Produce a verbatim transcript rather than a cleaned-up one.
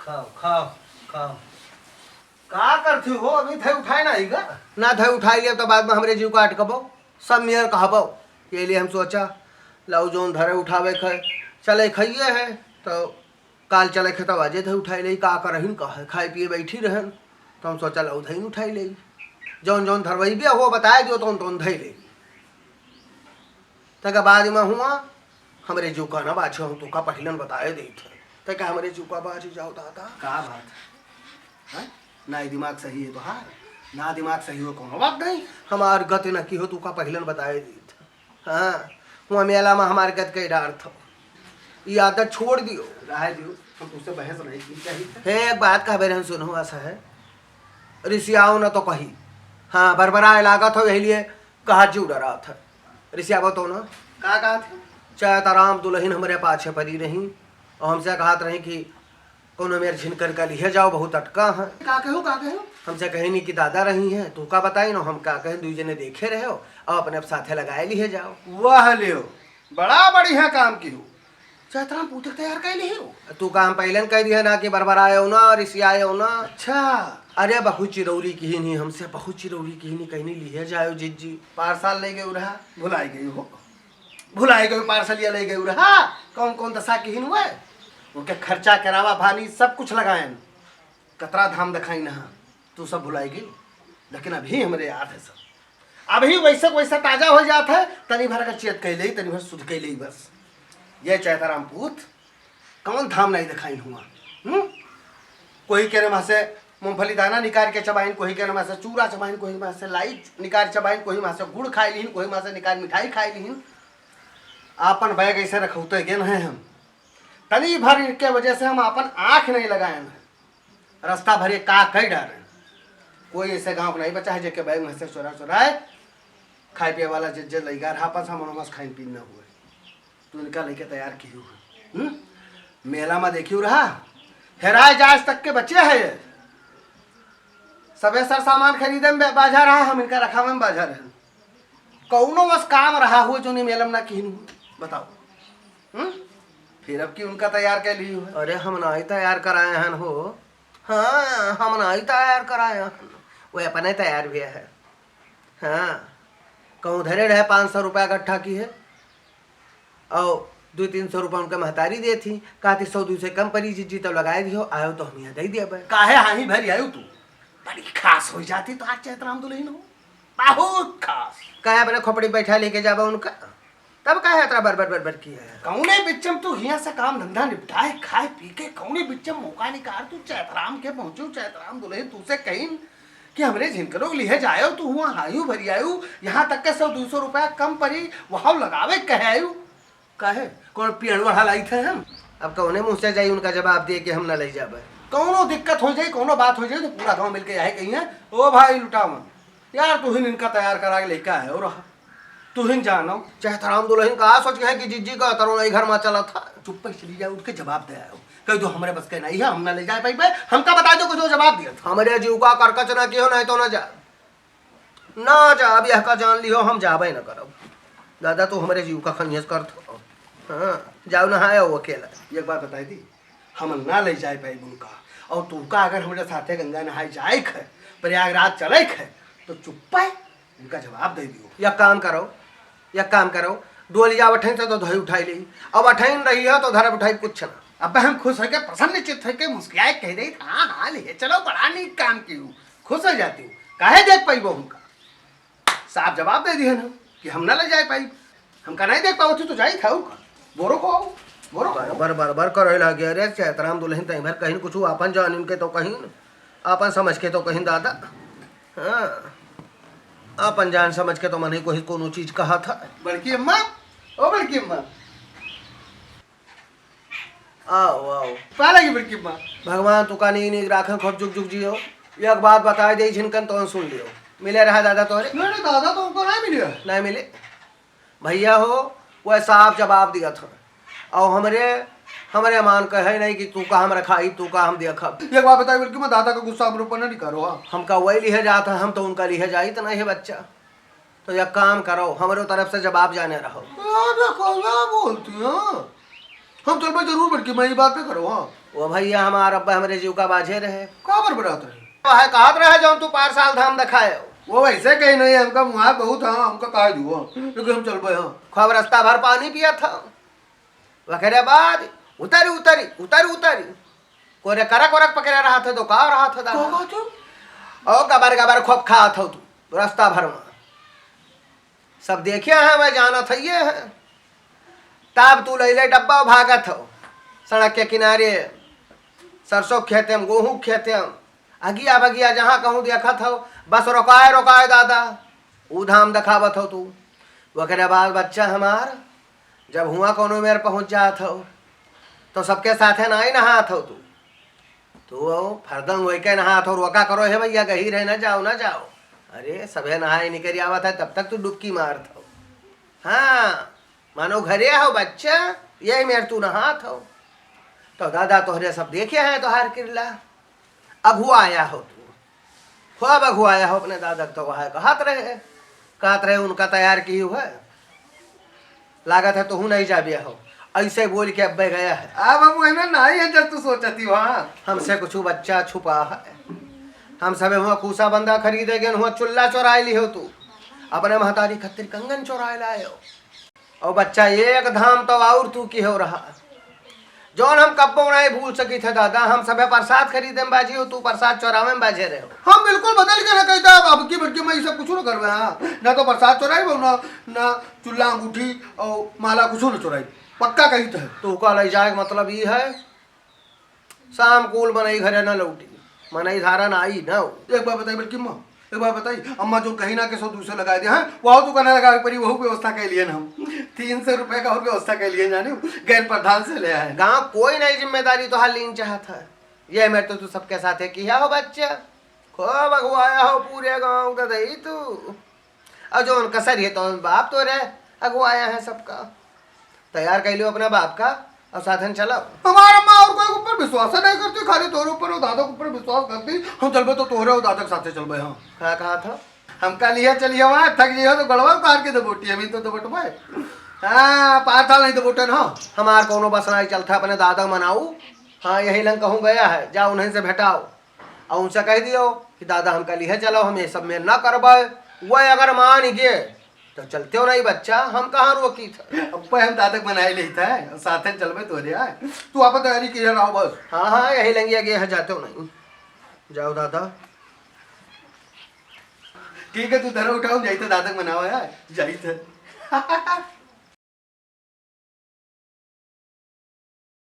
खाओ, खाओ, खाओ। का करती हो? अभी धई उठाए ना ही का? ना धई उठाए लिए तो बाद में हमरे जीव का अटकबो, सब मेर कहबो। ये लिए हम सोचा, लाओ जौन धरे उठावे खे, चले खइए है, तो काल चले खे तब आजे धई उठाए ले, का करहिन, का है, खाए पिए बैठी रहन, तो हम सोचा लाओ धई उठाए ले, जौन जौन धरवैबे हो बताए दियो, तौन तौन धई ले। तक बाद में हुआ, हमरे जीव का ना बाछे, हम तोका पहिलन बताए देत है। तक हमरे जीव का बाछ जाओ दादा। का बात? हैं? ना ही दिमाग सही है तोहार, ना दिमाग सही हो, कौनो बात नहीं। हमार गत न की हो, तोका पहिलन बताए देत है। हाँ, हुआ मेला में हमार गत के डार थो। ई आदत छोड़ दियो। रहे दियो, हम तुझसे बहस नहीं की चाहिए। हे, एक बात कहबे रहन, सुनो, ऐसा है, रिसियाओ न तो कही। हाँ, बरबराए लागत हो, यही लिए कहा जीव डरात है। रिसियाबो तो ना। का कहत है? चैताराम दुलहिन हमरे पाछे परी रही और हमसे कहत रही कि कौनो मेर झिनकर का लिहे जाओ, बहुत अटका है। का कहो, का कहो? हमसे कहे नहीं कि दादा रही हैं, तू का बताई ना, हम का कहें, दुई जने देखे रहे हो और अपने साथे लगाए लिहे जाओ। वाह लियो, बड़ा बढ़िया काम किहो। चैतराम पूत के तैयार कइ लिहे हो। तू का हम पहिलन कह दिया ना कि बरबरायो ना, रिसियायो ना। अच्छा। अरे बहुत चिरौरी किहिन ही हमसे, बहुत चिरौरी किहिन ही, कहिन ही लिहे जायो जिज्जी। पार्सल ले गयो रहा, भुलाई गयो हो। भुलाई गयो, पार्सलिया ले गयो रहा। कौन कौन दशा किहिन हुए? उनके खर्चा करावा भानी सब कुछ लगायन। कतरा धाम देखाइन हा, तू सब भुलाई गई। लेकिन अभी हमरे याद है सब। अभी वैसे वैसे ताजा होइ जात है, तनी भर का चेत कइ लेई, तनी भर सुध कइ लेई बस। ये चैताराम पूत, कौन धाम नहीं देखाइन हुआ? हम्म? कोही केरे माँ से मूंगफली दाना निकाल के चबाइन, कोही केरे माँ से चूरा चबाइन, कोही माँ से लाई निकाल चबाइन, कोही माँ से गुड़ खाइ लिहिन, कोही माँ से निकाल मिठाई खाइ लिहिन। आपन बैग ऐसे रखौते गेन है हम। तनी भर इनके वजह से हम आपन आँख नहीं लगायन है। रस्ता भरे का कई डारे। कोई ऐसे गाँव क नहीं बचा है जेके बैग में से चोरा चोराए खाए पिए वाला जे, जे लइगा रहा, आपन सामान वामान खाइन पीन न हुए। तू इनका लेके तैयार किहू है। हम्म? मेला में देखियो रहा, हेराए जाए तक के बचे है ये। सबे सर सामान खरीदे में बे-, बाजार रहा, हम इनका रखावे में बाजार है। कौनो बस काम रहा हुए जो नहीं मेला में ना किहिन हुए, बताओ। हम्म? फिर अब की उनका तैयार कर ली हुए। अरे हम ना ही तैयार कराए हन हो। हाँ, हम ना ही तैयार कराए हन। वो अपने तैयार हुए है। हाँ, कहूँ धरे रहे पाँच सौ रुपया इकट्ठा किहे, और दो तीन सौ रुपया उनके महतारी देत ही, कहती सौ दो सौ कम परी जिज्जी, तब लगाए दियो, आयो तो हम यहाँ दे दिया बे। काहे हाँही भरी आयो तू? बड़ी खास होइ जाती तो आज चैतराम दुलहिन हो, बहुत खास। काहे अपने खोपड़ी बैठा लेके जाबे उनका? तब काहे इतना बरबर बरबर की है? कौने बिच्चम तू हियाँ से काम धंधा निपटाए, खाए पी के, कौने बिच्चम मौका निकाल तू चैतराम के पहुँचो, चैतराम दुलहिन तू से कहिन कि हमरे झिनकरो लिहे जायो, तू हुआ हाँही भरी आयो, यहाँ तक के सौ दो सौ रुपया कम परी, वहाँ लगावे कहे आयो। काहे? कौन पियन बढ़ा लाई थे हम? अब कौने मुँह से जाई उनका जवाब दिए कि हम ना ले जाबे? कौनो दिक्कत होइ जाई, कौनो बात होइ जाई तो पूरा गाँव मिलके यही कहिए, "ओ भाई लुटावन, यार तू ही इनका तैयार करा के लेके आए हो रहा, तू ही जानो।" चैतराम दुलहिन का सोच गए कि जिज्जी का तरुण ई घर में चला था। चुप्पे से चली जाए, उठ के जवाब दे आयो, कह दो हमरे बस के नहीं है, हम ना ले जाए पाइबे, हमका बता दो कुछ जवाब दिया था। हमरे जीव का करकच ना कियो, नहीं तो ना जा। ना जाब, यह का जान लिहो, हम जाबे न करब। दादा, तू हमरे जीव का खनियस करत हो। हाँ, जाओ नहाए आओ अकेला। एक बात बताई दी, हम ना ले जाए पाइब उनका। और तू का अगर हमरे साथे गंगा नहाए जाए खे, प्रयागराज चले खे, तो चुप्पे उनका जवाब दे दियो। या काम करो, या काम करो, डोलिया अठैन से तो धोई उठाई ली। अब अठैन रही है तो धरब उठाई कुछ ना। अब हम खुश होके, प्रसन्न चित्त होके, मुस्कियाए कह दे, "हाँ, हाँ, ले चलो, बड़ा नीक काम कियो।" खुश हो जाती हूँ, काहे देख पाइबो हमका? साफ जवाब दे दिहन हम कि हम ना ले जाए पाई, हमका नहीं देख पावत ही तो जाई था का? बोरो को आओ, बोरो को आओ। बरबर, बरबर करे लगे, अरे चैतराम दुलहिन तई भर कहिन कुछ आपन जानिन के तो कहिन, आपन समझ के तो कहिन दादा। हाँ, आपन जान समझ के तो मने कोई कोनो चीज कहा था। बड़की अम्मा, ओ बड़की अम्मा। आओ, आओ। पाला की बड़की अम्मा। भगवान तुका नीक नीक राखन, खूब जुग जुग जियो। एक बात बताए दे झिनकन तौन सुन लियो। मिले रहा दादा तोहरे? नहीं, नहीं, दादा तो हमको नहीं मिले। नहीं मिले? भैया हो, वह साफ जवाब दिया था। और हमरे, हमरे मान कहे नहीं कि तू का हम रखाई, तू का हम देखब। एक बात बताई बड़की अम्मा, दादा का गुस्सा हमरे ऊपर नहीं करो, हाँ। हमका वही लिहे जात है, हम तो उनका लिहे जाई तो नहीं है बच्चा। तो एक काम करो, हमरे तरफ से जवाब जाने रहो। अरे, क्या बोलती हो? हम चलबे जरूर बड़की अम्मा, ये बात ना करो, हाँ। वो भइया हमार अब्बे हमरे जीव का बाझे रहे। काबर बरात रहे? वह कहत रहे जौन तू पार साल धाम देखाए। वो वैसे कहीं नहीं, हमका मुहार बहुत है, हमका कहा जुओ, लेकिन हम चलबे हाँ। खूब रस्ता भर पानी पियत ह। वकरे बाद उतरी, उतरी, उतरी, उतरी। कोरे करक वरक पकड़े रहत ह, तो का रहत ह दादा? का कहत हो? ओ गबर गबर खूब खात हो तू, रस्ता भर में। सब देखे हैं, मैं जानत है ये है। तब तू लैले डब्बा भागत हो, सड़क के किनारे, सरसों के खेते में, गेहूं के खेते में, अगिया बगिया जहाँ कहूँ देखत हो, बस रोकाए रोकाए दादा, ऊ धाम देखावत हो तू। ओकरे बाद बच्चा हमार, जब हुआं कौनो मेर पहुँच जात हो, तो सबके साथे नाई नहात हो तू। तू फरदंग होई के नहात हो, रोका करो, "हे भइया, गहीर है, न जाओ, न जाओ।" अरे, सभे नहाए निकरी आवत है, तब तक तू डुबकी मारत हो। हाँ, मानो घरे हो बच्चा, यही मेर तू नहात हो। तो दादा तोहरे सब देखे हैं तोहार किरला। अघुआया हो तू, खूब अघुआया हो अपने दादा के। तो वह कहत रहे, कहत रहे उनका तैयार की हुआ, लागत है तोहू नहीं जाबे हो। ऐसे बोल के अब्बे गया है। अब हम वही में नहीं है जब तू सोचती वहाँ। हमसे कुछ बच्चा छुपा है। हम सबे हुआ कूसा बंदा खरीदे गए, हुआ चुल्ला चोराए ली हो तू, अपने महतारी खत्तिर कंगन चोराए लाए हो। और बच्चा एक धाम तो और तू की हो रहा, जौन हम कब्बो नहीं भूल सकी थे दादा। हम सबे प्रसाद खरीदे में बाजी हो, तू प्रसाद चोरावे में बाजे रहे हो। हम बिल्कुल बदल के ना कहता, अब की बड़की मैं ये सब कुछ ना करवे, हाँ। ना तो प्रसाद चोराई, ना, ना चुल्ला अंगूठी और माला कुछ ना चोराई, पक्का कही थे। तो का ले जाए के मतलब ई है, शाम कुल मनई घरे न लौटी, मनई धारा न आई न। एक बात बताई बड़की अम्मा, एक बात बताई, अम्मा जो कहीं ना के सौ दो सौ लगा दे, हाँ, वह तो करने लगा पड़ी, वहू व्यवस्था के लिए हम तीन सौ रुपए का और व्यवस्था के लिए जाने गैर प्रधान से ले आए। गाँव कोई नहीं जिम्मेदारी तो हाल लीन चाहत है, ये मेरे तो तू सबके साथ है किया हो बच्चा, खूब अगुआया हो पूरे गाँव का दही तू। और जो उनका सर है तो बाप तो रहे, अगुआया है सबका। तैयार कर लियो अपने बाप का और साथन चलो। हमारा माँ और कोई ऊपर विश्वास नहीं करती, खाली तोरे ऊपर और दादा के ऊपर विश्वास करती। हम चलबे तो तोरे और दादा के साथे चलबे। हाँ। का कहा था? हम कल ये चलिए वहाँ, थक जाइए तो गड़वा उतार के दबोटी, हम तो दबोटबे। हाँ, पाँच साल नहीं दबोटन हो। हमार कोनो बस नहीं चलता, अपने दादा मनाऊ। हाँ, यही लंग कहूँ गया है, जाओ उन्हीं से भेटाओ। और उनसे कह दियो कि दादा हमका लिहे चलो, हम ये सब में ना करबे। वह अगर मान गए तो चलते हो नहीं बच्चा, हम कहाँ रोकी था। अब हम दादा के मनाए लेता है, साथे चलबे तोरे आए। तू आप तैयारी किया रहो बस। हाँ, हाँ, यही लंगिया गए है, जाते हो नहीं। जाओ दादा। ठीक है, तू धरा उठाओ, जाइते दादा के मनावा है, जाइते।